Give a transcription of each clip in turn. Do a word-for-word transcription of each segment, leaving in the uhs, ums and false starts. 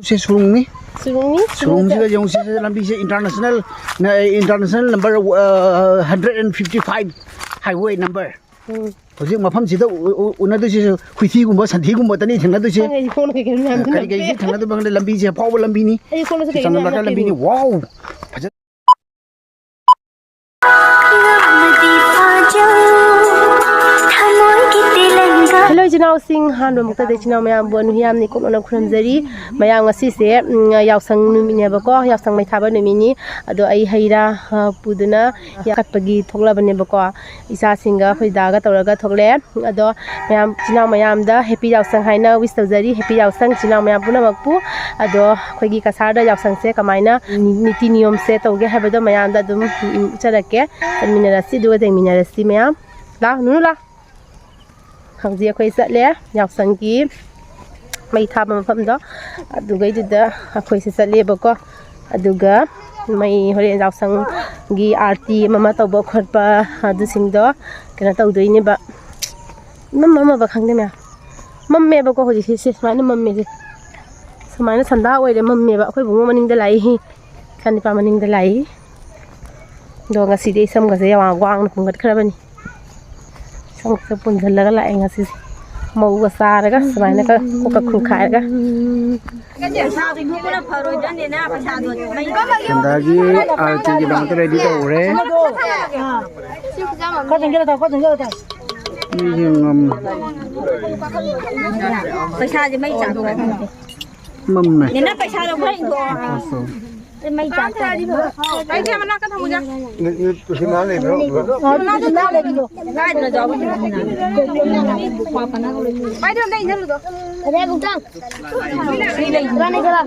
ꯁꯦ ꯁꯨꯔꯨꯡꯅꯤ꯫ ꯁꯨꯔꯨꯡꯅꯤ? ꯁꯨꯔꯨꯡꯁꯤꯗ ꯌꯦꯡꯉꯨ, ꯁꯤꯁꯦ ꯂꯝꯕꯤꯁꯦ international, ꯅ-, international number, ꯑ, hundred and fifty five highway number꯫ ꯎꯝ꯫ ꯍꯧꯖꯤꯛ ꯃꯐꯝꯁꯤꯗ ꯎ-, ꯎ-, ꯎꯅꯗꯣꯏꯁꯦ ꯍꯨꯏꯊꯤꯒꯨꯝꯕ, ꯁꯟꯊꯤꯒꯨꯝꯕꯇꯅꯤ ꯊꯦꯡꯅꯗꯣꯏꯁꯦ꯫ ꯈꯪꯉꯦ, ꯑꯩꯁꯦ ꯈꯣꯡꯅ ꯀꯩ ꯀꯩꯅꯣ ꯃꯌꯥꯝꯗꯣ ꯀꯔꯤ ꯀꯩꯁꯦ ꯅꯞꯄꯦ꯫ ꯊꯦꯡꯅꯗꯣꯏꯕ ꯈꯪꯗꯦ, ꯂꯝꯕꯤꯁꯦ ꯑꯐꯥꯎꯕ ꯂꯝꯕꯤꯅꯤ꯫ ꯑꯩꯁꯦ ꯈꯣꯡꯅ ꯁꯤ ꯀꯩ ꯀꯩꯅꯣ ꯆꯪꯉꯝꯂꯒ ꯃꯌꯥꯝ ꯂꯝꯕꯤꯅꯤ꯫ ꯅꯞꯄꯤꯅꯤ꯫ ꯋꯥꯎ! ꯐꯖ- ꯍꯦꯜꯂꯣ, ꯏꯆꯤꯟ ꯏꯅꯥꯎꯁꯤꯡ, ꯑꯍꯥꯟꯕ ꯃꯛꯇꯗ ꯏꯆꯤꯟ ꯏꯅꯥꯎ ꯃꯌꯥꯝꯕꯨ ꯑꯅꯨ ꯌꯥꯝꯅ ꯏꯀꯣꯛꯅꯅ ꯈꯨꯔꯨꯝꯖꯔꯤ꯫ ꯃꯌꯥꯝ, ꯉꯁꯤꯁꯦ, ꯎꯝ, ꯌꯥꯎꯁꯪ ꯅꯨꯃꯤꯠꯅꯦꯕꯀꯣ, ꯌꯥꯎꯁꯪ ꯃꯩ ꯊꯥꯕ ꯅꯨꯃꯤꯠꯅꯤ꯫ ꯑꯗꯣ ꯑꯩ ꯍꯩ ꯔꯥ, ꯑ, ꯄꯨꯗꯨꯅ ꯀꯠꯄꯒꯤ ꯊꯣꯛꯂꯕꯅꯦꯕꯀꯣ꯫ ꯏꯆꯥꯁꯤꯡꯒ ꯑꯩꯈꯣꯏ ꯗꯥꯒ ꯇꯧꯔꯒ ꯊꯣꯛꯂꯛꯑꯦ꯫ ꯑꯗꯣ ꯃꯌꯥꯝ, ꯏꯆꯤꯟ ꯏꯅꯥꯎ ꯃꯌꯥꯝꯗ ꯍꯦꯄꯤ ꯌꯥꯎꯁꯪ ꯍꯥꯏꯅ ꯋꯤꯁ ꯇꯧꯖꯔꯤ꯫ ꯍꯦꯄꯤ ꯌꯥꯎꯁꯪ, ꯏꯆꯤꯟ ꯏꯅꯥꯎ ꯃꯌꯥꯝ ꯄꯨꯝꯅꯃꯛꯄꯨ꯫ ꯑꯗꯣ ꯑꯩꯈꯣꯏꯒꯤ ꯀꯁꯥꯔꯗ ꯌꯥꯎꯁꯪꯁꯦ ꯀꯃꯥꯏꯅ ꯅꯤ-, ꯅꯤꯇꯤ ꯅꯤꯌꯣꯝꯁꯦ ꯇꯧꯒꯦ ꯍꯥꯏꯕꯗꯣ ꯃꯌꯥꯝꯗ ꯑꯗꯨꯝ, ꯎꯝ, ꯎꯠꯆꯔꯛꯀꯦ꯫ ꯆꯠꯃꯤꯟꯅꯔꯁꯤ, ꯑꯗꯨꯒ ꯌꯦꯡꯃꯤꯟꯅꯔꯁꯤ ꯃꯌꯥꯝ꯫ ꯂꯥ, ꯅꯨꯅꯨ ꯂꯥ꯫ ꯍꯧꯖꯤꯛ ꯑꯩꯈꯣꯏ ꯆꯠꯂꯦ ꯌꯥꯎꯁꯪꯒꯤ ꯃꯩ ꯊꯥꯕ ꯃꯐꯝꯗꯣ, ꯑꯗꯨꯒꯩꯗꯨꯗ ꯑꯩꯈꯣꯏꯁꯦ ꯆꯠꯂꯦꯕꯀꯣ꯫ ꯑꯗꯨꯒ ꯃꯩ ꯍꯣꯔꯦꯟ ꯌꯥꯎꯁꯪꯒꯤ ꯑꯥꯔꯇꯤ ꯑꯃ ꯑꯃ ꯇꯧꯕ ꯈꯣꯠꯄ ꯑꯗꯨꯁꯤꯡꯗꯣ ꯀꯩꯅꯣ ꯇꯧꯗꯣꯏꯅꯦꯕ꯫ ꯏꯃꯝ ꯃꯝꯃꯕ ꯈꯪꯗꯦ ꯃꯌꯥꯝ꯫ ꯃꯝꯃꯦꯕꯀꯣ ꯍꯧꯖꯤꯛꯁꯦ, ꯁꯦ ꯁꯨꯃꯥꯏꯅ ꯃꯝꯃꯦꯁꯦ꯫ ꯁꯨꯃꯥꯏꯅ ꯁꯟꯗꯥ ꯑꯣꯏꯔꯦ, ꯃꯝꯃꯦꯕ꯫ ꯑꯩꯈꯣꯏ ꯏꯕꯨꯡꯉꯣ ꯃꯅꯤꯡꯗ ꯂꯥꯛꯏ꯫ ꯏꯆꯥꯅꯤꯄꯥ ꯃꯅꯤꯡꯗ ꯂꯥꯛꯏ꯫ ꯑꯗꯣ ꯉꯁꯤꯗꯤ ꯑꯩ ꯁꯝꯒꯁꯦ ꯌꯥꯝ ꯋꯥꯡꯅ ꯈꯨꯝꯒꯠꯈ꯭ꯔꯕꯅꯤ꯫ ꯁꯝꯒꯁꯦ ꯄꯨꯟꯁꯤꯜꯂꯒ ꯂꯥꯛꯑꯦ ꯉꯁꯤꯁꯦ꯫ ꯃꯧꯒ ꯆꯥꯔꯒ ꯁꯨꯃꯥꯏꯅꯒ ꯀꯣꯛꯀ ꯈꯨꯝꯈꯥꯏꯔꯒ꯫ ꯁꯟꯗꯥꯒꯤ ꯑꯥꯔꯇꯤꯒꯤꯗꯃꯛꯇ ꯔꯦꯗꯤ ꯇꯧꯔꯦ꯫ ꯃꯤꯁꯦ ꯉꯝ-, ꯄꯩꯁꯥꯁꯦ ꯃꯩ ꯆꯥꯛꯄ꯫ ꯃꯝꯃꯦ꯫ ꯅꯦꯅꯦ, ꯄꯩꯁꯥꯗꯣ ꯈꯔ ꯏꯟꯊꯣꯛꯑꯣ꯫ ꯑꯁ꯫ ꯑꯩ ꯃꯩ ꯆꯥꯛꯇꯣꯔꯦ꯫ ꯑꯩ ꯁꯦ ꯃꯅꯥꯛꯇ ꯊꯝꯃꯨꯁꯦ꯫ ꯅ-, ꯅ-, ꯇꯨꯁꯤꯃꯥ ꯂꯩꯕ꯭ꯔꯣ? ꯑ, ꯇꯨꯁꯤꯃꯥ ꯂꯩꯕꯗꯣ꯫ ꯀꯥꯏꯗꯅꯣ ꯖꯥꯎ? ꯄꯥꯏꯗꯣ ꯑꯝꯇ ꯏꯟꯁꯤꯜꯂꯨꯗꯣ꯫ ꯑꯗꯩ ꯑꯃꯨꯛꯇꯪ꯫ ꯁꯤ ꯂꯩ꯫ ꯏꯕꯥꯅꯤ ꯈꯔ꯫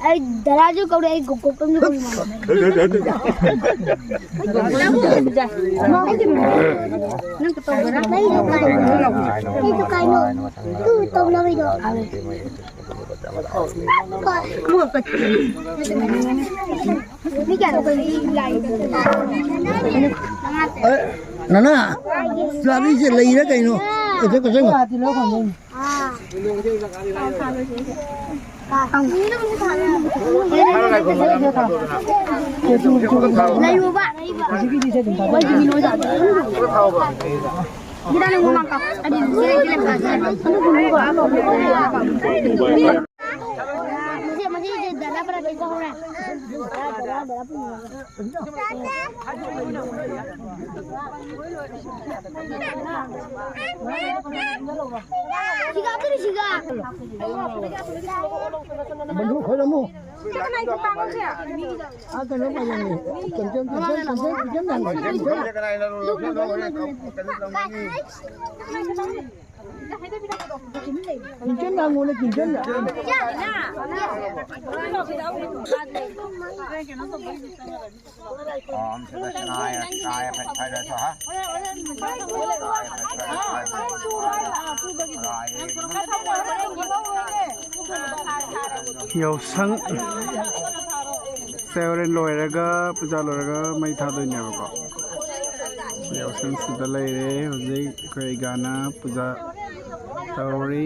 ꯑꯩ ꯗꯗꯥꯁꯨ ꯀꯧꯔꯦ, ꯑꯩ ꯒꯣꯀꯣꯛꯇꯝꯁꯨ ꯀꯧꯔꯦ, ꯃꯥꯃꯥ꯫ ꯅꯪ ꯀꯩꯗꯧꯕ꯭ꯔꯥ? ꯀꯩꯁꯨ ꯀꯥꯏꯅꯣ꯫ ꯇꯨ ꯇꯧꯅꯕꯩꯗꯣ꯫ ꯃꯤ ꯀꯌꯥꯅꯣ? ꯑꯦ, ꯅꯅꯥ, ꯆꯥꯕꯤꯁꯦ ꯂꯩꯔ ꯀꯩꯅꯣ? ꯑꯗꯨ ꯀꯩꯁꯨ ꯕꯟꯙꯨ ꯈꯣꯏꯔꯝꯃꯨ꯫ ꯑꯥ, ꯀꯩꯅꯣ ꯄꯥꯏꯔꯝꯃꯤ꯫ ꯀꯤꯡꯆꯟ, ꯀꯤꯡꯆꯟ, ꯀꯤꯡꯆꯟ, ꯀꯤꯡꯆꯟ ꯂꯥꯡꯒꯣꯜ, ꯀꯤꯡꯆꯟ꯫ ꯀꯤꯡꯆꯟ ꯂꯥꯡꯒꯣꯜꯅ ꯀꯤꯡꯆꯟꯗ꯫ ꯌꯥꯎꯁꯪ ꯁꯦ ꯍꯣꯔꯦꯟ ꯂꯣꯏꯔꯒ, ꯄꯨꯖꯥ ꯂꯣꯏꯔꯒ ꯃꯩ ꯊꯥꯗꯣꯏꯅꯦꯕꯀꯣ꯫ ꯌꯥꯎꯁꯪꯁꯤꯗ ꯂꯩꯔꯦ ꯍꯧꯖꯤꯛ ꯑꯩꯈꯣꯏ ꯒꯥꯅ ꯄꯨꯖꯥ ꯇꯧꯔꯤ꯫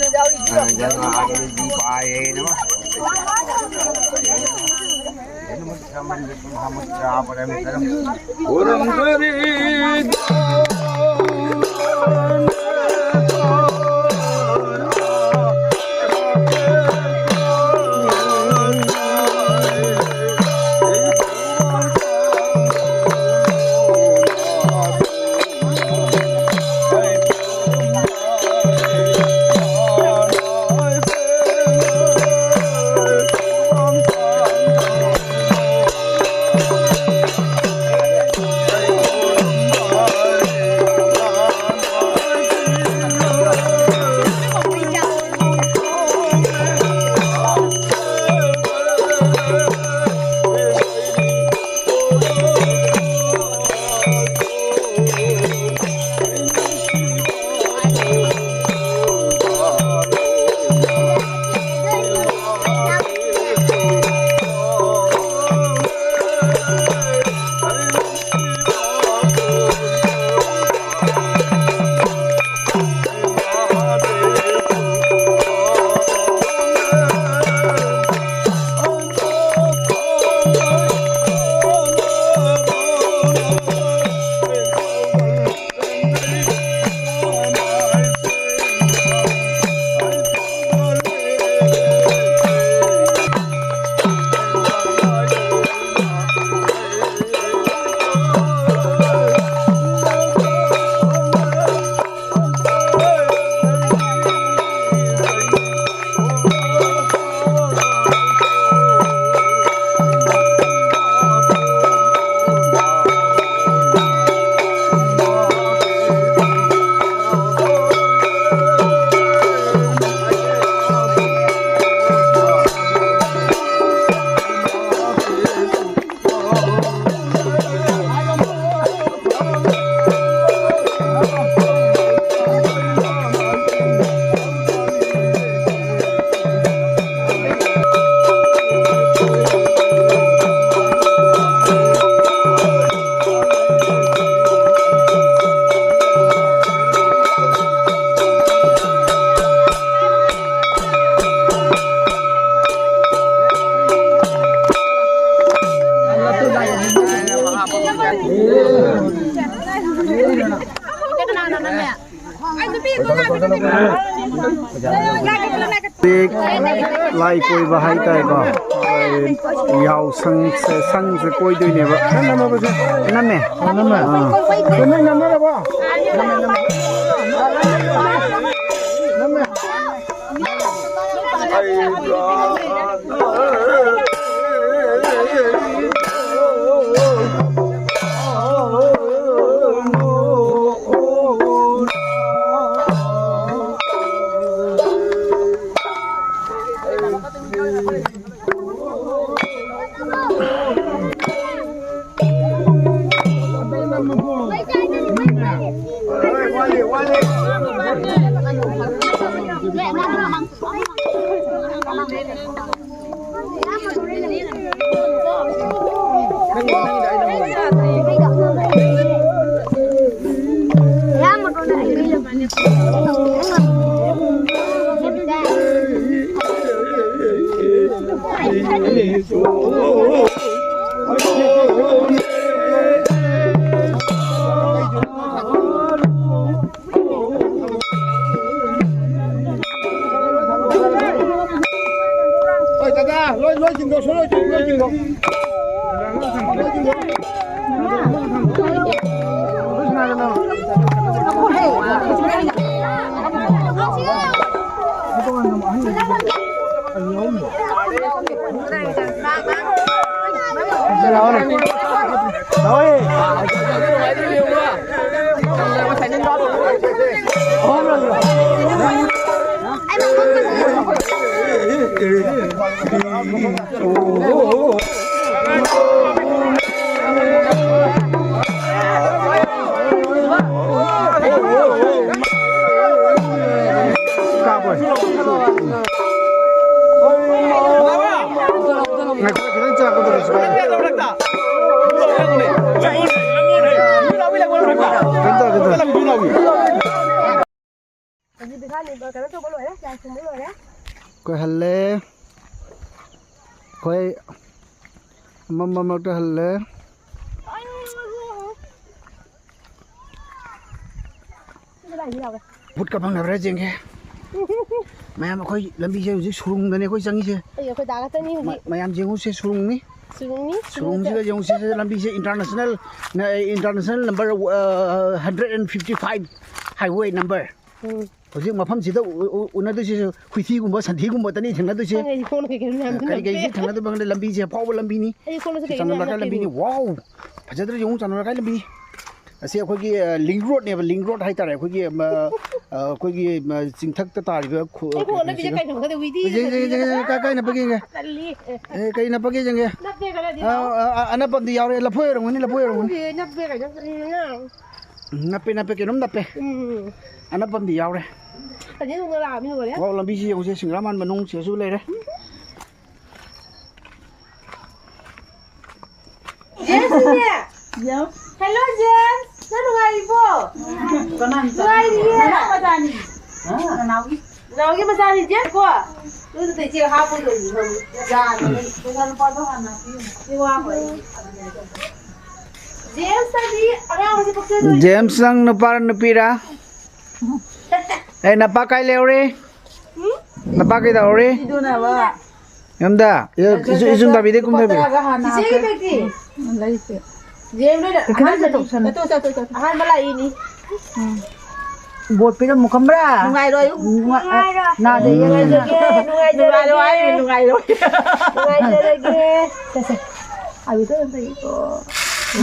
ꯍꯧꯖꯤꯛ ꯂꯥꯏ ꯀꯣꯏꯕ ꯍꯥꯏꯇꯥꯔꯦꯀꯣ꯫ ꯌꯥꯎꯁꯪꯁꯦ, ꯁꯪꯁꯦ ꯀꯣꯏꯗꯣꯏꯅꯦꯕ꯫ ꯅꯝꯃꯦ꯫ ꯑꯥ꯫ ꯍꯣꯏ, ꯀꯀꯥ, ꯂꯣꯏ, ꯂꯣꯏ ꯆꯤꯡꯊꯣꯛ, ꯁꯨ ꯂꯣꯏ ꯆꯤꯡ-, ꯂꯣꯏ ꯆꯤꯡꯊꯣꯛ꯫ ꯉꯥꯏꯈꯣ, ꯈꯤꯇꯪ ꯆꯥꯛꯀꯗꯧꯔꯦ, ꯁꯤꯗ꯫ ꯀꯩꯅꯣ ꯇꯧꯔꯦ, ꯀꯩꯅꯣ ꯇꯧꯔꯦ꯫ ꯀꯣꯏꯍꯜꯂꯦ꯫ ꯑꯩꯈꯣꯏ ꯑꯃꯝꯕ ꯃꯔꯛꯇ ꯍꯜꯂꯦ꯫ ꯍꯥꯏꯗꯤ ꯌꯥꯎꯔꯦ꯫ ꯚꯨꯠꯀ ꯐꯪꯅꯕ꯭ꯔꯥ ꯌꯦꯡꯒꯦ꯫ ꯃꯌꯥꯝ, ꯑꯩꯈꯣꯏ ꯂꯝꯕꯤꯁꯦ ꯍꯧꯖꯤꯛ ꯁꯨꯔꯨꯡꯗꯅꯦ ꯑꯩꯈꯣꯏ ꯆꯪꯉꯤꯁꯦ꯫ ꯑꯩ ꯑꯩꯈꯣꯏ ꯗꯥ ꯈꯛꯇꯅꯤ ꯍꯧꯖꯤꯛ꯫ ꯃ-, ꯃꯌꯥꯝ ꯌꯦꯡꯉꯨꯁꯦ, ꯁꯨꯔꯨꯡꯅꯤ꯫ ꯁꯨꯔꯨꯡꯅꯤ꯫ ꯁꯨꯔꯨꯡꯁꯤꯒ ꯌꯦꯡꯉꯨꯁꯦ, ꯂꯝꯕꯤꯁꯦ international, ꯅ-, international number, ꯑ, hundred and fifty five highway number꯫ ꯎꯝ꯫ ꯍꯧꯖꯤꯛ ꯃꯐꯝꯁꯤꯗ ꯎ-, ꯎ-, ꯎꯅꯗꯣꯏꯁꯦ ꯍꯨꯏꯊꯤꯒꯨꯝꯕ, ꯁꯟꯊꯤꯒꯨꯝꯕꯇꯅꯤ ꯊꯦꯡꯅꯗꯣꯏꯁꯦ꯫ ꯑꯩ ꯈꯣꯡꯅ ꯀꯩ ꯀꯩꯅꯣ ꯃꯌꯥꯝ ꯀꯔꯤ ꯀꯔꯤ ꯅꯞꯄꯦ꯫ ꯊꯦꯡꯅꯗꯣꯏꯕ ꯈꯪꯗꯦ, ꯂꯝꯕꯤꯁꯦ ꯑꯐꯥꯎꯕ ꯂꯝꯕꯤꯅꯤ꯫ ꯑꯩ ꯈꯣꯡꯅꯁꯨ ꯀꯩ ꯀꯩꯅꯣ ꯆꯥꯟꯗꯝ ꯃꯌꯥꯝ ꯂꯩꯀꯥꯏ ꯅꯞꯄꯦ꯫ ꯂꯝꯕꯤꯅꯤ꯫ ꯋꯥꯎ! ꯐꯖꯗ꯭ꯔꯥ ꯌꯦꯡꯉꯨ, ꯆꯥꯟꯗꯝ ꯂꯩꯀꯥꯏ ꯂꯝꯕꯤ꯫ ꯑꯁꯤ ꯑꯩꯈꯣꯏꯒꯤ, ꯑ, link roadꯅꯦꯕ, link road ꯍꯥꯏꯇꯥꯔꯦ꯫ ꯑꯩꯈꯣꯏꯒꯤ, ꯑ, ꯑ, ꯑꯩꯈꯣꯏꯒꯤ, ꯑ, ꯆꯤꯡꯊꯛꯇ ꯇꯥꯔꯤꯕ ꯈꯨ-, ꯑꯩ ꯈꯣꯡꯅ ꯀꯩꯅꯣꯁꯤꯒ꯫ ꯅꯞꯄꯤꯁꯦ ꯀꯩꯅꯣ ꯈꯪꯗꯦ, ꯎꯏꯗꯤ ꯌꯦꯡ-, ꯌꯦꯡ-, ꯌꯦꯡ-, ꯌꯦꯡ-, ꯀꯥꯏ-, ꯀꯥꯏ ꯅꯞꯄꯒꯦ ꯌꯦꯡꯒꯦ꯫ ꯇꯜꯂꯤ꯫ ꯑꯦ, ꯀꯩ ꯅꯞꯄꯒꯦ ꯌꯦꯡꯒꯦ꯫ ꯅꯞꯄꯦ ꯈꯔꯗꯤ ꯑ, ꯂꯥꯎ꯫ ꯑ, ꯑ, ꯑꯅꯞꯄꯗꯤ ꯌꯥꯎꯔꯦ, ꯂꯐꯣꯏ ꯑꯣꯏꯔꯝꯒꯅꯤ, ꯂꯐꯣꯏ ꯑꯣꯏꯔꯝꯒꯅꯤ꯫ ꯈꯪꯗꯦ, ꯅꯞꯄꯦ ꯀꯩꯅꯣ, ꯀꯔꯤꯅꯣ? ꯎꯝ, ꯅꯞꯄꯦ, ꯅꯞꯄꯦ, ꯀꯩꯅꯣꯝ ꯅꯞꯄꯦ꯫ ꯎꯝ꯫ ꯑꯅꯞꯄ ꯑꯃꯗꯤ ꯌꯥꯎꯔꯦ꯫ ꯑꯅꯤ ꯊꯣꯡꯅ ꯂꯥꯛꯑꯃꯤ ꯂꯣꯏꯔꯦ꯫ ꯋꯥꯎ, ꯂꯝꯕꯤꯁꯤ ꯌꯦꯡꯉꯨꯁꯦ, ꯁꯤꯡꯒ꯭ꯔꯥ ꯃꯥꯟ ꯃꯅꯨꯡꯁꯤꯗꯁꯨ ꯂꯩꯔꯦ꯫ ꯖꯦꯝꯁꯅꯦ꯫ ꯌꯥꯎ꯫ Hello, James. ꯅꯪ ꯅꯨꯡꯉꯥꯏꯔꯤꯕꯣ? ꯀꯅꯥꯅ ꯆꯥ-, ꯅꯨꯡꯉꯥꯏꯔꯤꯌꯦ꯫ ꯅꯅꯥꯎ ꯃꯆꯥꯅꯤ꯫ ꯍꯥ? ꯅꯅꯥꯎꯒꯤ꯫ ꯅꯅꯥꯎꯒꯤ ꯃꯆꯥꯅꯤ, ꯖꯦꯝꯁ ꯀꯣ꯫ ꯑꯗꯨꯗ ꯏꯆꯦ ꯍꯥꯞꯄꯨ ꯂꯣꯏꯔꯦ꯫ ꯌꯥꯅꯤ꯫ ꯄꯩꯁꯥ ꯂꯨꯄꯥꯗꯣ ꯍꯥꯟꯅ ꯄꯤꯌꯨ꯫ ꯁꯤ ꯋꯥ ꯍꯣꯏ꯫ ꯖꯦꯝꯁ ꯍꯥꯏꯗꯤ ꯑꯉꯥꯡ ꯑꯃꯁꯦ ꯄꯣꯛꯆꯗꯣꯏꯅꯤ꯫ ꯖꯦꯝꯁ, ꯅꯪ ꯅꯨꯄꯥꯔ ꯅꯨꯄꯤꯔ? ꯑꯦ, ꯅꯄꯥ ꯀꯥꯏ ꯂꯩꯍꯧꯔꯦ? ꯎꯝ? ꯅꯄꯥ ꯀꯩꯗꯧꯔꯦ? ꯏꯗꯨꯅꯕ꯫ ꯌꯨꯝꯗ? ꯑꯦ, ꯏꯆꯨ-, ꯏꯆꯨꯝ ꯇꯥꯕꯤꯗꯦ, ꯀꯨꯝ ꯇꯥꯕꯤꯗꯦ꯫ ꯆꯤꯆꯦꯒꯤ bag ꯇꯤ? ꯎꯝ, ꯂꯩꯇꯦ꯫ ꯖꯦꯝꯁ ꯂꯣꯏꯅ ꯈꯤꯇꯪ ꯑꯍꯥꯟꯕꯅꯤ꯫ ꯆꯠꯊꯣꯛꯁꯅꯨ꯫ ꯆꯠꯊꯣꯛ, ꯆꯠꯊꯣꯛ, ꯆꯠꯊꯣꯛ꯫ ꯑꯍꯥꯟꯕ ꯂꯥꯛꯏꯅꯤ꯫ ꯎꯝ꯫ ꯕꯣꯠ ꯄꯤꯔꯝꯃꯨ ꯈꯪꯕ꯭ꯔꯥ? ꯅꯨꯡꯉꯥꯏꯔꯣꯏ꯫ ꯅꯨꯡꯉꯥꯏ-, ꯅꯨꯡꯉꯥꯏꯔꯣꯏ꯫ ꯅꯥꯗ ꯌꯦꯛꯂꯗꯅ꯫ ꯅꯨꯡꯉꯥꯏꯖꯔꯒꯦ, ꯅꯨꯡꯉꯥꯏꯖꯔꯒꯦ꯫ ꯅꯨꯡꯉꯥꯏꯔꯣ ꯍꯥꯏꯔꯤꯕ, ꯅꯨꯡꯉꯥꯏꯔꯣꯏ꯫ ꯅꯨꯡꯉꯥꯏꯖꯔꯒꯦ꯫ ꯁꯦ, ꯁꯦ꯫ ꯑꯕꯤꯗ ꯑꯗꯨꯝ ꯇꯧꯏꯀꯣ꯫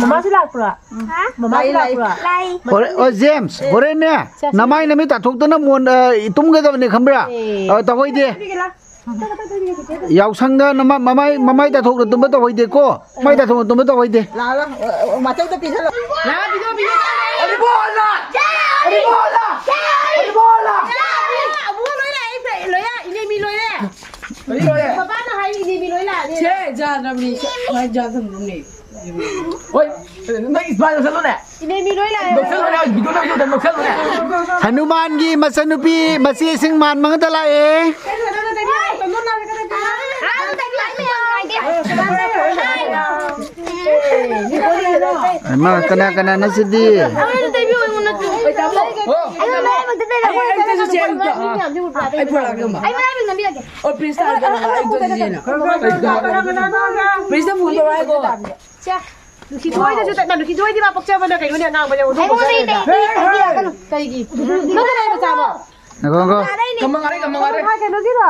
ꯃꯃꯥꯁꯨ ꯂꯥꯛꯄ꯭ꯔꯣ? ꯍꯥ? ꯃꯃꯥꯁꯨ ꯂꯥꯛꯏ, ꯂꯥꯛꯏ꯫ ꯂꯥꯛꯄ꯭ꯔꯣ? ꯂꯥꯛꯏ꯫ ꯍꯣꯔꯦ-, ꯑꯣ, ꯖꯦꯝꯁ, ꯍꯣꯔꯦꯟꯅꯦ, ꯁꯦ, ꯁꯦ꯫ ꯅꯃꯥꯏ ꯅꯃꯤꯠ ꯇꯥꯊꯣꯛꯇꯅ ꯃꯣꯟ, ꯑ, ꯇꯨꯝꯒꯗꯕꯅꯤ ꯈꯪꯕ꯭ꯔꯥ? ꯑꯦ꯫ ꯑ, ꯇꯧꯍꯩꯗꯦ꯫ ꯄꯤꯒꯦ ꯂꯥꯎ꯫ ꯌꯥꯎꯁꯪꯗ ꯅꯃ-, ꯃꯃꯥꯏ, ꯃꯃꯥꯏ ꯇꯥꯊꯣꯛꯅ ꯇꯨꯝꯕ ꯇꯧꯍꯩꯗꯦꯀꯣ꯫ ꯃꯃꯥꯏ ꯇꯥꯊꯣꯛꯅ ꯇꯨꯝꯕ ꯇꯧꯍꯩꯗꯦ꯫ ꯂꯥꯛꯑꯣ, ꯂꯥꯛꯑꯣ, ꯑ, ꯑ, ꯃꯆꯧꯗ ꯄꯤꯁꯜꯂꯣ꯫ ꯂꯥꯛꯑꯣ, ꯄꯤꯁꯜꯂꯣ, ꯄꯤꯁꯜꯂꯣ꯫ ꯑꯔꯤꯕꯣ ꯍꯜꯂ! ꯑꯔꯤꯕꯣ ꯍꯜꯂ! ꯑꯔꯤꯕꯣ ꯍꯜꯂ! ꯑꯕꯨꯡꯉꯣ ꯂꯣꯏ ꯂꯥꯛꯑꯦ, ꯂꯣꯏ ꯂꯥꯛꯑꯦ, ꯏꯅꯦꯃꯤ ꯂꯣꯏ ꯂꯥꯛꯑꯦ꯫ ꯂꯣꯏ ꯂꯥꯛꯑꯦ꯫ ꯄꯄꯥꯅ ꯍꯥꯏꯔꯤ, ꯏꯅꯦꯃꯤ ꯂꯣꯏ ꯂꯥꯛꯑꯦ꯫ ꯁꯦ, ꯖꯥꯟ ꯑꯃꯅꯤ, ꯁꯦ, ꯃꯥꯏ ꯖꯥꯟ ꯊꯝꯗꯧꯅꯦ꯫ ꯍꯣꯏ, ꯅꯪ ꯏꯁꯃꯥꯏꯜ ꯂꯧꯁꯜꯂꯨꯅꯦ꯫ ꯏꯅꯦꯃꯤ ꯂꯣꯏ ꯂꯥꯛꯑꯦ꯫ ꯂꯧꯁꯜꯂꯨꯅꯦ, ꯚꯤꯗꯤꯑꯣ ꯂꯧꯁꯜꯂꯨꯅꯦ, ꯂꯧꯁꯜꯂꯨꯅꯦ꯫ ꯍꯅꯨꯃꯥꯟꯒꯤ ꯃꯆꯟꯅꯨꯄꯤ ꯃꯆꯦꯁꯤꯡ ꯃꯥꯟ ꯃꯉꯛꯇ ꯂꯥꯛꯑꯦ꯫ ꯍꯩꯃꯥ, ꯀꯅꯥ ꯀꯅꯥꯅꯣ ꯁꯤꯗꯤ? ꯑꯣ꯫ ꯑꯩ, ꯑꯩ ꯀꯩꯁꯨ ꯆꯦꯟ ꯑꯝꯇ, ꯑꯥ, ꯑꯩ ꯄꯨꯔꯛꯑꯒꯦ, ꯑꯃ꯫ ꯑꯩ ꯃꯔꯥꯏꯕꯛ ꯅꯝꯕꯤꯔꯒꯦ꯫ ꯑꯣ, ꯄ꯭ꯔꯤꯟꯁꯇ ꯍꯥꯏꯕꯤꯔꯛꯑꯣ, ꯑꯩ ꯀꯩꯁꯨ ꯆꯦꯟ꯫ ꯄ꯭ꯔꯤꯟꯁꯇ ꯐꯣꯟ ꯇꯧꯔꯛꯑꯣ ꯍꯥꯏꯀꯣ꯫ ꯁꯦ, ꯅꯨꯡꯁꯤꯊꯣꯏꯗꯁꯨ ꯆꯠꯅ, ꯅꯨꯡꯁꯤꯊꯣꯏꯗꯤ ꯃꯥ ꯄꯣꯛꯆꯕꯅ ꯀꯩꯅꯣꯅꯦ, ꯑꯉꯥꯡꯕꯅꯦ, ꯑꯩꯉꯣꯟꯗ ꯍꯥꯏꯔꯛꯀꯅꯨ꯫ ꯀꯩꯒꯤ? ꯅꯪ ꯀꯅꯥꯏ ꯃꯆꯥꯅꯣ? ꯉꯥꯏꯈꯣ, ꯉꯥꯏꯈꯣ꯫ ꯀꯃꯟ ꯉꯥꯔꯤ, ꯀꯃꯟ ꯉꯥꯔꯤ꯫ ꯍꯥ, ꯀꯩꯅꯣꯒꯤꯔꯣ?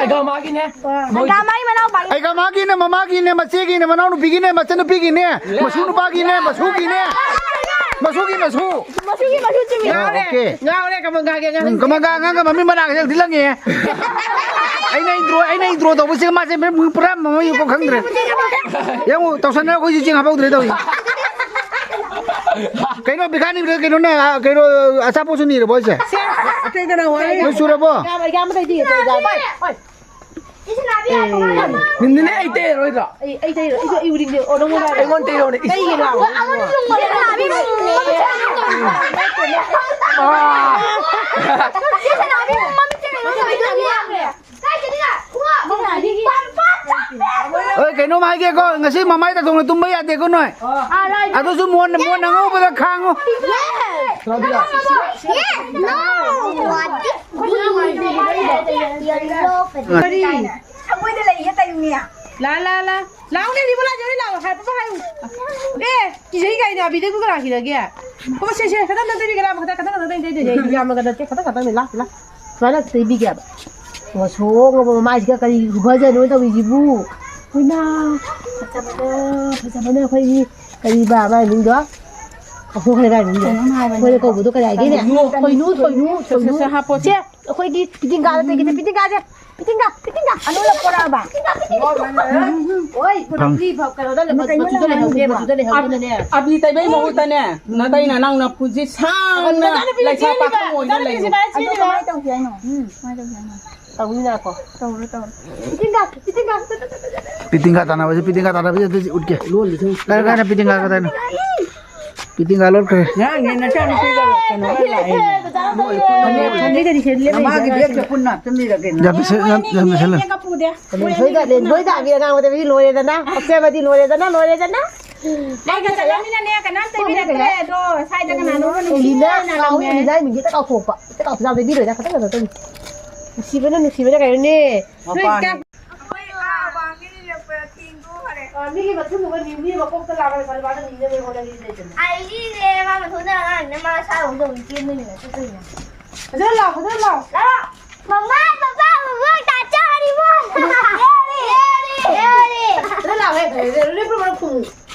ꯑꯩꯒ ꯃꯥꯒꯤꯅꯦ꯫ ꯑꯩꯒ ꯃꯥꯒꯤ ꯃꯅꯥꯎꯄꯥꯒꯤ꯫ ꯑꯩꯒ ꯃꯥꯒꯤꯅꯦ, ꯃꯃꯥꯒꯤꯅꯦ, ꯃꯆꯦꯒꯤꯅꯦ, ꯃꯅꯥꯎꯅꯨꯄꯤꯒꯤꯅꯦ, ꯃꯆꯟꯅꯨꯄꯤꯒꯤꯅꯦ, ꯃꯁꯨ ꯅꯨꯄꯥꯒꯤꯅꯦ, ꯃꯁꯨꯒꯤꯅꯦ꯫ ꯃꯁꯨꯒꯤ ꯃꯁꯨ꯫ ꯃꯁꯨꯒꯤ ꯃꯁꯨ ꯆꯨꯝꯃꯤ꯫ ꯉꯥꯎꯔꯦ, ꯑꯣꯀꯦ꯫ ꯉꯥꯎꯔꯦ, ꯀꯃꯟꯒꯥꯒꯤ ꯑꯉꯥꯡ꯫ ꯎꯝ, ꯀꯃꯟꯒꯥ ꯑꯉꯥꯡꯒ ꯃꯃꯤꯡ ꯃꯅꯥ ꯀꯩꯗ ꯂꯪꯉꯦ꯫ ꯑꯩꯅ intro, ꯑꯩꯅ intro ꯇꯧꯕꯁꯤꯒ ꯃꯥꯁꯦ ꯃꯃꯤꯡ ꯄꯨꯔꯥ ꯃꯃꯩ ꯀꯣꯛ ꯈꯪꯗ꯭ꯔꯦ꯫ ꯌꯦꯡꯉꯨ, ꯇꯧꯁꯟꯅꯔ ꯑꯩꯈꯣꯏꯁꯨ ꯆꯦꯡ ꯍꯥꯞꯍꯧꯗ꯭ꯔꯦ ꯇꯧꯔꯤꯁꯦ꯫ ꯀꯩꯅꯣ, ꯕꯤꯈꯥꯅꯤꯗ ꯀꯩꯅꯣꯅ, ꯀꯩꯅꯣ, ꯑꯆꯥꯄꯣꯠꯁꯨ ꯅꯤꯔꯕꯣ ꯍꯥꯏꯁꯦ? ꯁꯦ, ꯑꯇꯩꯗꯅ ꯋꯥꯔꯤ꯫ ꯅꯣꯏ ꯁꯨꯔꯕꯣ? ꯌꯥꯝ, ꯌꯥꯝ ꯑꯇꯩꯗꯤ, ꯑꯇꯩꯗꯤ꯫ ꯍꯣꯏ, ꯍꯣꯏ꯫ ꯅꯤꯟꯗꯨꯅꯦ ꯑꯩ ꯇꯩꯔꯔꯣꯏꯗ꯭ꯔꯣ? ꯑꯩ, ꯑꯩ ꯇꯩꯔꯣꯏ, ꯑꯩꯁꯨ ꯑꯩ ꯎꯔꯤꯡꯁꯦ, ꯑꯣ, ꯅꯉꯣꯟꯗ ꯍꯥꯏꯔꯣ꯫ ꯑꯩꯉꯣꯟꯗ ꯇꯩꯔꯣꯅꯦ꯫ ꯀꯩꯒꯤꯅꯣ? ꯑꯃꯗꯤ ꯂꯨꯝꯃꯣ, ꯂꯨꯝꯃꯣ꯫ ꯑꯥ꯫ ꯁꯦ, ꯁꯅꯥꯕꯤ, ꯃꯃꯤꯠꯁꯦ ꯀꯩꯅꯣ ꯇꯧꯋꯦ, ꯇꯧꯋꯦ꯫ ꯀꯥꯏꯗꯅꯣ? ꯈꯣꯡꯉꯥ꯫ ꯁꯦ, ꯁꯅꯥꯕꯤꯒꯤ꯫ ꯄꯥꯟ, ꯄꯥꯟ, ꯄꯥꯟ, ꯄꯥꯟ꯫ ꯍꯣꯏ, ꯀꯩꯅꯣꯝ ꯍꯥꯏꯒꯦꯀꯣ, ꯉꯁꯤ ꯃꯃꯥꯏ ꯇꯥꯊꯣꯡꯅ ꯇꯨꯝꯕ ꯌꯥꯗꯦꯀꯣ ꯅꯣꯏ꯫ ꯑꯥ, right꯫ ꯑꯗꯨꯁꯨ ꯃꯣꯟ, ꯃꯣꯟ ꯑꯉꯧꯕꯗ ꯈꯥꯡꯉꯨ꯫ Yes꯫ Yes꯫ No꯫ ꯀꯔꯤ? ꯑꯩꯈꯣꯏꯗ ꯂꯩꯌꯦ ꯇꯩꯅꯦ꯫ ꯂꯥ, ꯂꯥ, ꯂꯥ꯫ ꯂꯥꯎꯅꯦ, ꯔꯤꯕꯣꯂꯥ, ꯖꯣꯏ ꯂꯥꯎ꯫ ꯍꯥꯏ, ꯄꯄꯥ ꯍꯥꯏꯌꯨ꯫ ꯑꯦ, ꯀꯤꯖꯩ ꯀꯥꯏꯅ, ꯑꯕꯤꯗꯩꯕꯨ ꯀꯅꯥ ꯀꯤꯅꯒꯦ? ꯍꯣ, ꯁꯦ, ꯁꯦ, ꯈꯇꯪ ꯈꯇꯪ ꯇꯩꯕꯤꯒꯦ, ꯂꯥ, ꯈꯇꯪ ꯈꯇꯪ ꯇꯩꯗꯣꯏꯅꯦ꯫ ꯑꯩ ꯌꯥꯝꯅꯒ ꯅꯠꯇꯦ, ꯈꯇꯪ ꯈꯇꯪꯅꯦ, ꯂꯥ, ꯂꯥ꯫ ꯁꯨꯃꯥꯏꯅ ꯇꯩꯕꯤꯒꯦꯕ꯫ ꯉꯁꯣꯛ ꯉꯕ ꯃꯃꯥꯏꯁꯤꯒ ꯀꯔꯤ ꯈꯨꯐꯖꯅꯣ ꯇꯧꯔꯤꯁꯤꯕꯨ? ꯏꯃꯥ, ꯐꯖꯕꯅ, ꯐꯖꯕꯅ ꯑꯩꯈꯣꯏꯒꯤ ꯀꯔꯤꯕ ꯃꯥꯏ ꯃꯤꯡꯗꯣ? ꯑꯩꯈꯣꯏ ꯍꯩꯔꯥꯡ ꯃꯤꯡꯗꯣ꯫ ꯀꯩꯅꯣꯝ ꯍꯥꯏꯕꯅꯦ꯫ ꯑꯩꯈꯣꯏꯅ ꯀꯧꯕꯗꯣ ꯀꯔꯤ ꯍꯥꯏꯒꯦꯅꯦ? ꯊꯣꯏꯅꯨ, ꯊꯣꯏꯅꯨ, ꯊꯣꯏꯅꯨ꯫ ꯁꯦ, ꯁꯦ, ꯁꯦ, ꯍꯥꯞꯄꯣ, ꯁꯦ꯫ ꯁꯦ, ꯑꯩꯈꯣꯏꯒꯤ ꯐꯤꯗꯤꯡꯒꯥꯗ ꯇꯩꯒꯦ, ꯐꯤꯗꯤꯡꯒꯥꯁꯦ꯫ ꯐꯤꯇꯤꯡꯒ, ꯐꯤꯇꯤꯡꯒ꯫ ꯑꯅꯨꯅ ꯄꯣꯔꯛꯑꯕ? ꯐꯤꯇꯤꯡꯒ, ꯐꯤꯇꯤꯡꯒ꯫ ꯍꯣꯏ, ꯐꯪ- ꯀꯩꯅꯣꯗ ꯂꯩꯍꯧ-, ꯀꯩꯅꯣ ꯃꯆꯨꯗ ꯂꯩꯍꯧꯗꯦ, ꯃꯆꯨꯗ ꯂꯩꯍꯧꯗꯅꯅꯦ꯫ ꯑꯕꯤ ꯇꯩꯕꯩ ꯃꯍꯨꯠꯇꯅꯦ, ꯅꯇꯩ ꯅꯅꯥꯎ ꯅꯄꯨꯟꯁꯤ ꯁꯥꯡꯅ ꯅꯆꯥꯅꯨꯄꯤꯁꯦ ꯂꯩꯁꯥ ꯆꯦꯜꯂꯤꯕ, ꯄꯥꯈꯪ ꯑꯣꯏꯅ ꯂꯩꯌꯨ꯫ ꯅꯆꯥꯅꯨꯄꯤꯁꯦ ꯃꯥ ꯑꯗꯨ ꯆꯦꯜꯂꯤꯕ꯫ ꯀꯃꯥꯏꯅ ꯇꯧꯁꯦ ꯍꯥꯏꯅꯣ? ꯎꯝ, ꯀꯃꯥꯏꯅ ꯇꯧꯁꯦ ꯍꯥꯏꯅꯣ? ꯇꯧꯅꯤꯅ ꯀꯣ꯫ ꯇꯧꯔꯣ, ꯇꯧꯔꯣ꯫ ꯐꯤꯇꯤꯡꯒ, ꯐꯤꯇꯤꯡꯒ꯫ ꯄꯤꯇꯤꯡꯒꯥ ꯇꯥꯟꯅꯕꯁꯦ, ꯄꯤꯇꯤꯡꯒꯥ ꯇꯥꯟꯅꯕꯁꯦ ꯑꯗꯨꯗꯤ ꯎꯠꯀꯦ꯫ ꯂꯣꯟꯁꯦ ꯁꯨꯝ ꯀꯥꯏ, ꯀꯥꯏꯅ ꯄꯤꯇꯤꯡꯒꯥ ꯀꯗꯥꯏꯅꯣ? ꯄꯤꯇꯤꯡꯒꯥ ꯂꯣꯠꯈ꯭ꯔꯦ꯫ ꯉꯔꯥꯡꯅꯦ ꯅꯆꯥꯅꯨꯄꯤꯒ ꯀꯩꯅꯣꯒ ꯂꯥꯛꯑꯦ꯫ ꯃꯥꯒꯤ ꯕꯦꯒꯁꯦ ꯄꯨꯟꯅ ꯍꯥꯞꯆꯤꯟꯕꯤꯔꯒꯦ꯫ ꯌꯥꯝ ꯄꯤꯁꯜ-, ꯌꯥꯝ, ꯌꯥꯝ ꯄꯤꯁꯜꯂꯦ꯫ ꯂꯦꯟꯊꯣꯏꯗ, ꯂꯦꯟꯊꯣꯏꯗ ꯑꯕꯤꯔ ꯑꯉꯥꯡꯕꯗ ꯂꯣꯏꯔꯦꯗꯅ, ꯄꯛꯆꯕꯗꯤ ꯂꯣꯏꯔꯦꯗꯅ, ꯂꯣꯏꯔꯦꯗꯅ꯫ ꯑꯩꯒ ꯆꯠꯂꯃꯤꯅꯅꯦ ꯀꯅꯥꯝ ꯇꯩꯕꯤꯔꯛꯇ꯭ꯔꯦ꯫ ꯑꯗꯣ ꯁ꯭ꯋꯥꯏꯗ ꯀꯅꯥꯅꯣꯝꯒ ꯑꯦꯂꯤꯅ ꯅꯨꯡꯁꯤꯅ ꯀꯥꯎꯏ, ꯂꯥꯛꯑꯝꯃꯦ꯫ ꯑꯦꯂꯤꯅ ꯃꯤꯡꯁꯦ ꯇꯀꯥꯎꯊꯣꯛꯄ꯫ ꯇꯀꯥꯎꯊꯣꯛꯄ ꯌꯥꯝ ꯇꯩꯕꯤꯔꯣꯏꯗ, ꯈꯇꯪ ꯈꯇꯪ ꯇꯩ꯫ ꯅꯨꯡꯁꯤꯕꯅ ꯅꯨꯡꯁꯤꯕꯅ ꯀꯩꯅꯣꯅꯦ꯫ ꯃꯄꯥꯟ꯫ ꯑꯩꯈꯣꯏ ꯑꯥ ꯋꯥꯡꯒꯤꯗꯤ ꯂꯦꯞꯄ ꯊꯦꯡꯗꯣꯛꯈꯔꯦ꯫ ꯑ, ꯃꯤꯒꯤ ꯃꯊꯨꯟꯗꯨꯒ ꯅꯤꯎ-, ꯃꯤ ꯃꯀꯣꯛꯇ ꯂꯥꯛꯑꯒ ꯂꯨꯄꯥ ꯂꯨꯄꯥ ꯑꯗꯨꯝ ꯅꯤꯅꯕ ꯍꯣꯠꯅꯔꯤ ꯂꯩꯗꯅ꯫ ꯑꯩꯗꯤꯅꯦ, ꯃꯥ ꯃꯊꯣꯟꯗ ꯑꯉꯥꯡꯅꯤꯅ ꯃꯥ ꯁꯥꯕ ꯍꯧꯗꯕ ꯆꯦꯟꯕꯅꯤꯅ ꯆꯠꯇꯣꯏꯅꯦ꯫ ꯐꯖꯅ ꯂꯥꯎ, ꯐꯖꯅ ꯂꯥꯎ꯫ ꯂꯥꯎ꯫ ꯃꯃꯥ, ꯄꯄꯥ, ꯕꯨꯕꯣꯛ, ꯇꯥꯆꯧ, ꯍꯔꯤꯕꯣꯟ꯫ ꯂꯦꯔꯤ꯫ ꯂꯦꯔꯤ꯫ ꯂꯦꯔꯤ꯫ ꯐꯖꯅ ꯂꯥꯎꯍꯦ, ꯐꯖꯅ ꯂꯦꯞꯄ ꯃꯔꯛ ꯈꯨꯝꯃꯨ꯫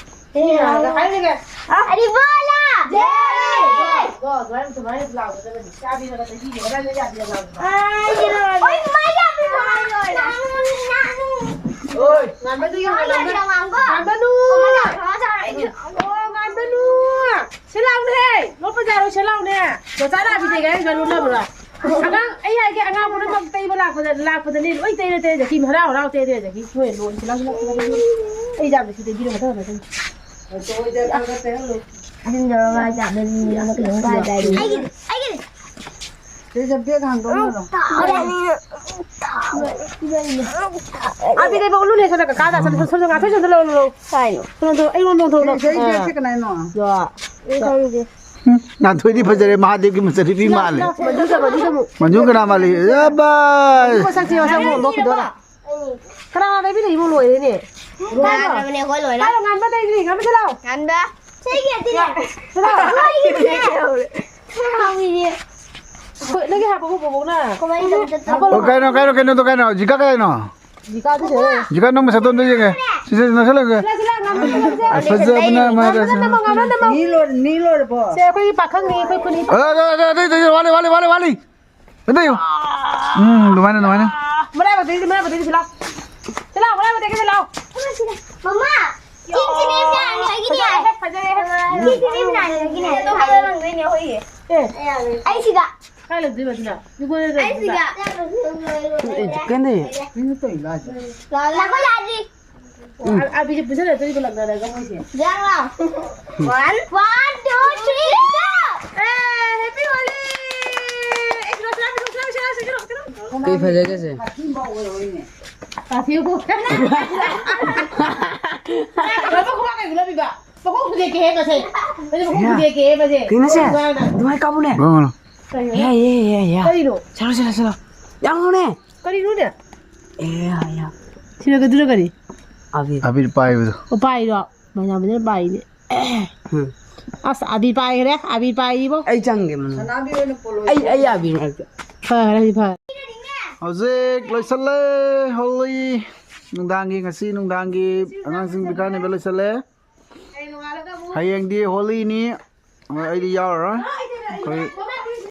ꯁꯤ ꯃꯌꯥꯝꯗ ꯍꯥꯏꯔꯒ꯫ ꯍꯔꯤꯕꯣꯂꯥ! ꯂꯦꯔꯤ꯫ ꯀꯣ, ꯑꯗꯨꯃꯥꯏꯅ, ꯑꯗꯨꯃꯥꯏꯅ ꯂꯥꯎꯒꯗꯕꯅꯤ꯫ ꯆꯥꯕꯤꯔꯒ ꯆꯍꯤꯒꯤ ꯀꯗꯥꯏꯗ ꯌꯥꯕꯤꯔ ꯂꯥꯎꯒꯗꯕ? ꯑꯥ, ꯌꯥꯔꯣꯏ꯫ ꯑꯣꯏ, ꯃꯥ ꯌꯥꯕꯤꯔꯣ꯫ ꯑꯣꯏ, ꯉꯥꯟꯕꯗꯨ ꯌꯦꯡꯉꯣ, ꯉꯥꯟꯕ-, ꯉꯥꯟꯕꯅꯨ꯫ ꯑꯣ, ꯉꯥꯟꯕꯅꯨ꯫ ꯁꯤ ꯂꯥꯎꯅꯦꯍꯦ! ꯅꯣꯛꯄ ꯌꯥꯔꯣꯏ, ꯁꯤ ꯂꯥꯎꯅꯦ! ꯆꯣꯆꯥ ꯂꯥꯛꯄꯤꯗꯦ ꯀꯥꯏꯅ ꯂꯣꯠꯅꯕ꯭ꯔꯣ? ꯑꯉꯥꯡ, ꯑꯩ ꯍꯥꯏꯒꯦ, ꯑꯉꯥꯡ ꯄꯨꯝꯅꯃꯛ ꯇꯩꯕ ꯂꯥꯛꯄꯗ, ꯂꯥꯛꯄꯗꯅꯦ, ꯂꯣꯏ ꯇꯩꯔ ꯇꯩꯔ ꯖꯥꯀꯤ, ꯍꯔꯥꯎ ꯍꯔꯥꯎ ꯇꯩꯔ ꯇꯩꯔ ꯖꯥꯀꯤ, ꯃꯣꯏ ꯂꯣꯟ ꯁꯤ ꯂꯥꯎ, ꯁꯤ ꯂꯥꯎ, ꯁꯤ ꯂꯥꯎ, ꯁꯤ ꯂꯥꯎ꯫ ꯑꯩ ꯌꯥꯝꯅ ꯁꯤ ꯇꯩꯕꯤꯔꯣ, ꯃꯊꯪ, ꯃꯊꯪ꯫ ꯑꯗꯨꯝ ꯇꯧꯔꯒ ꯌꯥꯝꯅ ꯀꯩꯅꯣ ꯇꯧꯔꯦ꯫ ꯑꯩꯒꯤꯗꯤ, ꯑꯩꯒꯤꯗꯤ꯫ ꯁꯤꯁꯦ ꯕꯦꯒ ꯍꯥꯡꯗꯣꯛꯅꯔꯣ꯫ ꯑꯥ, ꯕꯤꯗꯩ ꯎꯠꯂꯨꯅꯦ, ꯁꯣꯝꯗ ꯀꯀꯥꯗ, ꯁꯣꯝꯗ, ꯁꯣꯝꯗ, ꯁꯣꯝꯗ, ꯉꯥꯊꯣꯏ, ꯁꯣꯝꯗ ꯂꯧ, ꯂꯧ꯫ ꯀꯥꯏꯅꯣ? ꯁꯣꯝꯗ, ꯑꯩꯉꯣꯟꯗ ꯑꯣꯟꯊꯣꯛꯑꯣ, ꯁꯤ, ꯁꯤ, ꯁꯤ ꯑꯥ꯫ ꯀꯅꯥꯏꯅꯣ? ꯌꯣ꯫ ꯑꯩ ꯈꯪꯗꯦ꯫ ꯎꯝ, ꯉꯥꯟꯊꯣꯏꯗꯤ ꯐꯖꯔꯦ, ꯃꯍꯥꯗꯦꯕꯀꯤ ꯃꯆꯟꯅꯨꯄꯤ ꯁꯤ ꯂꯥꯎ, ꯁꯤ ꯃꯥꯜꯂꯦ꯫ ꯂꯥꯎ, ꯁꯤ ꯃꯟꯖꯨ ꯆꯠꯂꯣ, ꯁꯤ ꯆꯠꯂꯣ꯫ ꯃꯟꯖꯨ ꯀꯅꯥ ꯃꯥꯜꯂꯤ? ꯑꯕꯥꯏ! ꯃꯁꯛꯁꯦ, ꯃꯁꯛ ꯑꯃꯨꯛ ꯂꯣꯛꯈꯤꯗꯣꯔꯦ꯫ ꯀꯅꯥ ꯀꯅꯥ ꯂꯩꯕꯤꯔꯤꯕ ꯂꯣꯏꯔꯦꯅꯦ? ꯉꯥꯟꯕꯅꯦ, ꯑꯩꯈꯣꯏ ꯂꯣꯏꯔꯦ꯫ ꯀꯥꯏꯗ ꯉꯥꯟꯕ ꯂꯩꯕꯤꯔꯤ? ꯉꯥꯟꯕ ꯆꯠꯂꯣ꯫ ꯉꯥꯟꯕ꯫ ꯁꯤꯒꯤ ꯑꯗꯨꯅꯦ꯫ ꯆꯠꯂꯣ꯫ ꯁꯤꯒꯤ꯫ ꯍꯥꯎꯏꯅꯦ꯫ ꯑꯩꯈꯣꯏ, ꯅꯪꯒꯤ ꯍꯥꯞꯄꯕꯨ ꯕꯣꯕꯣꯛꯅ? ꯀꯃꯥꯏꯅ ꯇꯧꯗꯣꯏꯅꯣ? ꯍꯥꯞꯄꯕꯨ꯫ ꯑꯣ, ꯀꯩꯅꯣ, ꯀꯩꯅꯣ, ꯀꯩꯅꯣꯗꯣ ꯀꯩꯅꯣ? ꯖꯤꯀꯥ ꯀꯩꯅꯣ? ꯖꯤꯀꯥꯗꯨ ꯁꯦ꯫ ꯖꯤꯀꯥ ꯅꯪ ꯃꯁꯛꯇꯣ ꯑꯝꯇ ꯌꯦꯡꯒꯦ꯫ ꯁꯤꯁꯦ ꯅꯛꯁꯜꯂꯒꯦ꯫ ꯁꯤꯂꯥ, ꯁꯤꯂꯥ, ꯉꯥꯟꯕ ꯆꯠꯂꯣ, ꯁꯤꯂꯥ꯫ ꯑꯁ, ꯐꯖꯕꯅ ꯃꯥ ꯉꯥꯟꯕ ꯆꯠꯂꯣ, ꯉꯥꯟꯕ ꯆꯠꯂꯣ꯫ ꯃꯤ ꯂꯣꯏ-, ꯃꯤ ꯂꯣꯏꯔꯕꯣ? ꯁꯦ, ꯑꯩꯈꯣꯏꯒꯤ ꯄꯥꯈꯪꯅꯤ, ꯑꯩꯈꯣꯏ ꯈꯨꯟꯒꯤ ꯑ, ꯑ, ꯑ, ꯑꯇꯩ, ꯑꯇꯩ, ꯋꯥꯠꯂꯤ, ꯋꯥꯠꯂꯤ, ꯋꯥꯠꯂꯤ, ꯋꯥꯠꯂꯤ꯫ ꯑꯗꯨ ꯌꯦꯡꯉꯨ꯫ ꯎꯝ, ꯑꯗꯨꯃꯥꯏꯅ, ꯑꯗꯨꯃꯥꯏꯅ꯫ ꯃꯔꯥꯏꯕꯛꯇꯒꯤ, ꯃꯔꯥꯏꯕꯛꯇꯒꯤ ꯁꯤ ꯂꯥꯎ꯫ ꯁꯤ ꯂꯥꯎ, ꯃꯔꯥꯏꯕꯛꯇꯒꯤ ꯁꯤ ꯂꯥꯎ꯫ ꯃꯃꯥ, ꯆꯤꯟ ꯊꯤꯅ ꯌꯥꯝ ꯅꯥꯟꯅ ꯑꯩꯒꯤꯅꯦ꯫ ꯐꯖꯔꯦ, ꯐꯖꯔꯦ꯫ ꯆꯤꯟ ꯊꯤꯅ ꯌꯥꯝ ꯅꯥꯟꯅ ꯑꯩꯒꯤꯅꯦ꯫ ꯑꯗꯣ ꯍꯥꯏꯕ ꯉꯝꯗꯣꯏꯅꯦ, ꯍꯣꯏ꯫ ꯑꯦ꯫ ꯑꯩ ꯁꯤꯒ꯫ ꯀꯥꯏ ꯂꯩꯗꯣꯏꯕ ꯑꯗꯨꯅ? ꯑꯩ ꯁꯤꯒ꯫ ꯑꯩ ꯆꯤꯛꯀꯟꯗꯤ꯫ ꯅꯪ ꯇꯧꯔꯤꯕ ꯍꯥꯏꯁꯦ? ꯂꯥꯛꯑꯣ, ꯌꯥꯗ꯭ꯔꯤ꯫ ꯎꯝ꯫ ꯑ-, ꯑꯕꯤꯁꯦ ꯄꯨꯁꯜꯂꯛꯇꯣꯏꯅꯤ ꯄꯨꯂꯞꯅꯔꯒ ꯃꯣꯏꯁꯦ꯫ ꯌꯥꯔꯣ꯫ One, one, two, three, go! ꯑꯦ, happy Holi! ꯑꯦ, ꯁꯤꯔꯣ, ꯁꯤꯔꯣ, ꯁꯤꯔꯣ, ꯁꯤꯔꯣ, ꯁꯤꯔꯣ, ꯁꯤꯔꯣ꯫ ꯀꯩ ꯐꯖꯒꯦꯁꯦ? ꯇꯥꯊꯤꯕꯨ꯫ ꯂꯣꯏꯅꯃꯛ ꯈꯨꯕꯥꯛ ꯀꯩ ꯈꯨꯂꯝꯃꯤꯕ? ꯀꯩꯅꯣꯁꯦ? ꯑꯗꯨꯃꯥꯏꯅ ꯀꯥꯞꯄꯨꯅꯦ꯫ ꯀꯩꯅꯣ? ꯌꯥꯏ, ꯌꯥꯏ, ꯌꯥꯏ, ꯌꯥꯏ꯫ ꯀꯔꯤꯅꯣ? ꯁꯤꯜꯂꯣ, ꯁꯤꯜꯂꯣ, ꯁꯤꯜꯂꯣ꯫ ꯌꯥꯝ ꯍꯥꯎꯅꯦ꯫ ꯀꯔꯤꯅꯣꯅꯦ? ꯑꯦ, ꯌꯥ, ꯌꯥ꯫ ꯁꯤꯅ ꯀꯗꯨꯅ ꯀꯔꯤ? ꯑꯕꯤꯔ꯫ ꯑꯕꯤꯔ ꯄꯥꯏꯕꯗꯣ꯫ ꯑꯣ, ꯄꯥꯏꯔꯣ? ꯃꯌꯥꯝ ꯑꯗꯨꯅ ꯄꯥꯏꯅꯦ꯫ ꯎꯝ꯫ ꯑꯁ, ꯑꯕꯤꯔ ꯄꯥꯏꯈ꯭ꯔꯦ, ꯑꯕꯤꯔ ꯄꯥꯏꯔꯤꯕꯣ꯫ ꯑꯩ ꯆꯪꯒꯦ ꯃꯅꯨꯡꯗ꯫ ꯑꯩ, ꯑꯩ ꯑꯕꯤꯔ ꯃꯔꯛꯇ꯫ ꯐꯔꯦ, ꯐꯔꯦ꯫ ꯍꯧꯖꯤꯛ ꯂꯣꯏꯁꯜꯂꯦ ꯍꯣꯂꯤ꯫ ꯅꯨꯡꯗꯥꯡꯒꯤ, ꯉꯁꯤ ꯅꯨꯡꯗꯥꯡꯒꯤ ꯑꯉꯥꯡꯁꯤꯡ ꯄꯤꯈꯥꯅꯤꯕ ꯂꯣꯏꯁꯜꯂꯦ꯫ ꯍꯌꯦꯡꯗꯤ ꯍꯣꯂꯤꯅꯤ꯫ ꯑꯩꯗꯤ ꯌꯥꯎꯔꯔꯣꯏ꯫ ꯑꯩꯈꯣꯏ